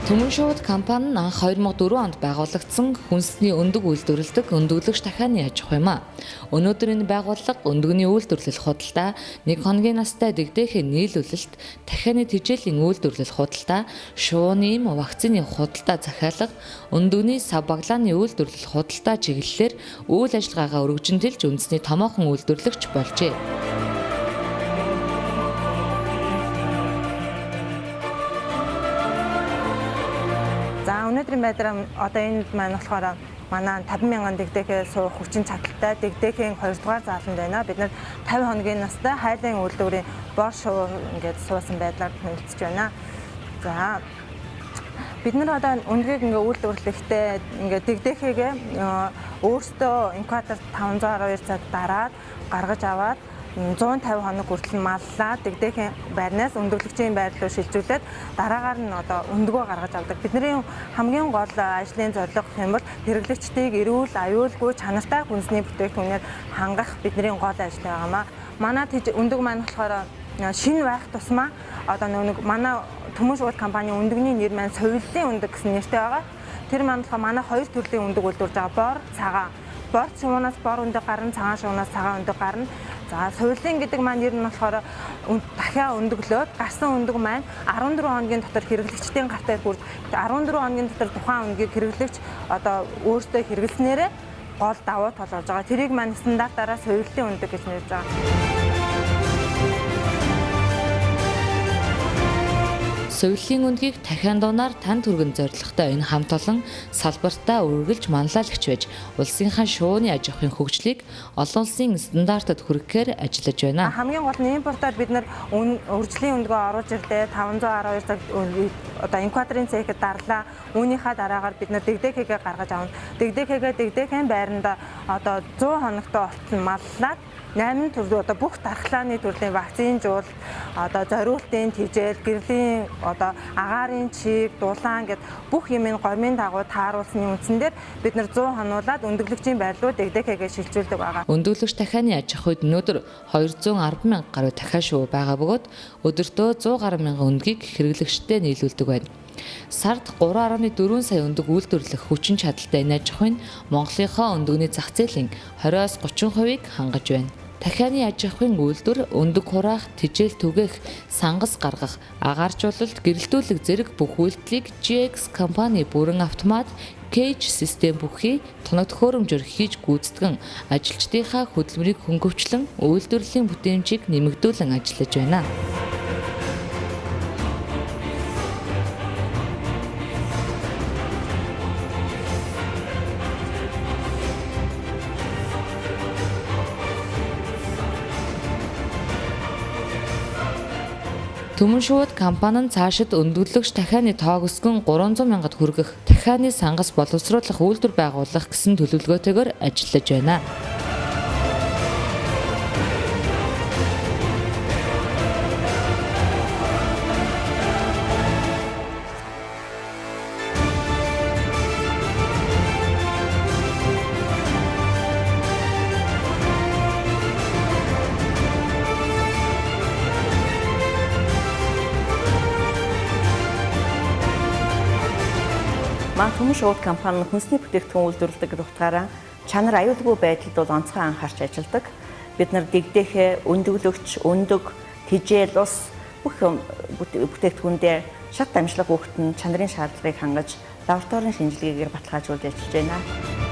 Түмэн шууд компани нь анх 2004 онд байгуулагдсан хүнсний өндөг үйлдвэрлэдэг өндөглөгч дахианы аж ахуй юм а. Өнөөдөр энэ байгууллага өндөгний үйлдвэрлэл худалдаа, нэг хоногийн настай дэгдээхээ нийлүүлэлт, дахианы тэжээлийн үйлдвэрлэл худалдаа, шувууны эм вакцины худалдаа захиалга, өндөгний сав баглааны үйлдвэрлэл худалдаа чиглэлээр үйл ажиллагаагаа өргөжин тэлж үндэсний томоохон үйлдвэрлэгч болжээ. За өнөөдрийн байдлаар одоо энд маань болохоор манай 50 мянган дэгдээхээ суух хүчин чадалтай дэгдээхийн 2 дугаар зааланд байна. Бид нар 50 хоногийн настай хайлын үйлдвэрийн бор шувуу ингээд суусан байдлаар хөндлөж байна. За бид нар одоо өндгийг ингээ үйлдвэрлэхдээ ингээ дэгдээхээгээ өөрсдөө инкубатор 512 цаг дараад гаргаж аваад 150 хоног хүртэл маллаа дэгдээхийн байрнаас өндөглөгчийн байр руу шилжүүлээд дараагаар нь одоо өндгөө гаргаж авдаг. Бидний хамгийн гол ажлын зорилго гэх юм бол хэрэглэгчдийг эрүүл, аюулгүй, чанартай хүнсний бүтээгдэхүүнээр хангах бидний гол ажил байгаамаа. Манай өндөг маань болохоор шинэ байх тусмаа одоо нэг манай Түмэн шууд компани өндөгний нэр маань Совиллын өндөг гэсэн нэртэй байгаа. Тэр маань болохоор манай хоёр төрлийн өндөг үйлдвэрлэж байгаа. Бор, цагаан. Бор шувуунаас бор өндөг гарна, цагаан шувуунаас цагаан өндөг гарна. За Совиллын гэдэг маань нэр нь болохоор дахиад өндөглөөд гарсан өндөг маань 14 хоногийн дотор хэрэглэгчдийн гартаа хүрж 14 хоногийн дотор тухайн өндгийг хэрэглэгч одоо өөртөө хэрэглэснээрээ гол давуу тал болж байгаа. Тэрийг маань стандартаараа Совиллын өндөг гэж нэрж байгаа. Совиллын өндгийг дахиан дуунаар тань түргэн зорилготой энэ хамт олон салбартаа үргэлж манлайлагч байж улсынхаа шувууны аж ахуйн хөгжлийг олон улсын стандартад хүргэхээр ажиллаж байна. Хамгийн гол нь импортоор бид нар үржлийн өндгөө оруулж ирлээ. 512 цаг одоо инкубаторын цехэд дарлаа. Үүнийхээ дараагаар бид нар дэгдээхээгээ гаргаж авна. Дэгдээхээгээ дэгдээхэн байранда одоо 100 хоногтой болтол маллаад 8 төрлийн одоо бүх дархлааны төрлийн вакцинжуул, одоо зориултын тэжээл, гэрлийн одоо агаарын чиг, дулаан гэд бүх юмыг гормын дагуу тааруулсны үндсэн дээр бид нар 100 хонуулаад өндөглөгчийн байр руу дэгдээхээгээ шилжүүлдэг байгаа. Өндөглөгч дахианы аж ахуйд өнөөдөр 210 мянга гаруй дахиа шувуу байгаа бөгөөд өдөртөө 100 гаруй мянган өндгийг хэрэглэгчдэд нийлүүлдэг байна. Сард 3.4 сая өндөг үйлдвэрлэх хүчин чадалтай энэ аж ахуй нь Монголынхоо өндөгний зах зээлийн 20-оос 30%-ийг хангаж байна. Дахианы аж ахуйн үйлдвэр өндөг хураах, тэжээл түгээх, сангас гаргах, агааржуулалт, гэрэлтүүлэг зэрэг бүх үйлдэлийг GX компани бүрэн автомат Cage систем бүхий тоног төхөөрөмжөөр хийж гүйцэтгэн ажилчдынхаа хөдөлмөрийг хөнгөвчлөн үйлдвэрлэлийн бүтээмжийг нэмэгдүүлэн ажиллаж байна. Түмэн шууд компани нь цаашид өндөглөгч дахианы тоог өсгөн 300 мянгад хүргэх, дахианы сангас боловсруулах үйлдвэр байгуулах гэсэн төлөвлөгөөтэйгээр ажиллаж байна. Манай Түмэн шууд компани хүнсний бүтээгдэхүүн үйлдвэрлэдэг гэдэг утгаараа чанар аюулгүй байдалд бол онцгой анхаарч ажилладаг. Бид нар дэгдээхээ, өндөглөгч, өндөг, тэжээл, ус бүх бүтээгдэхүүндээ шат амжилт өгөхт нь чанарын шаардлагыг хангаж лабораторийн шинжилгээгээр баталгаажуулж ажиллаж байна.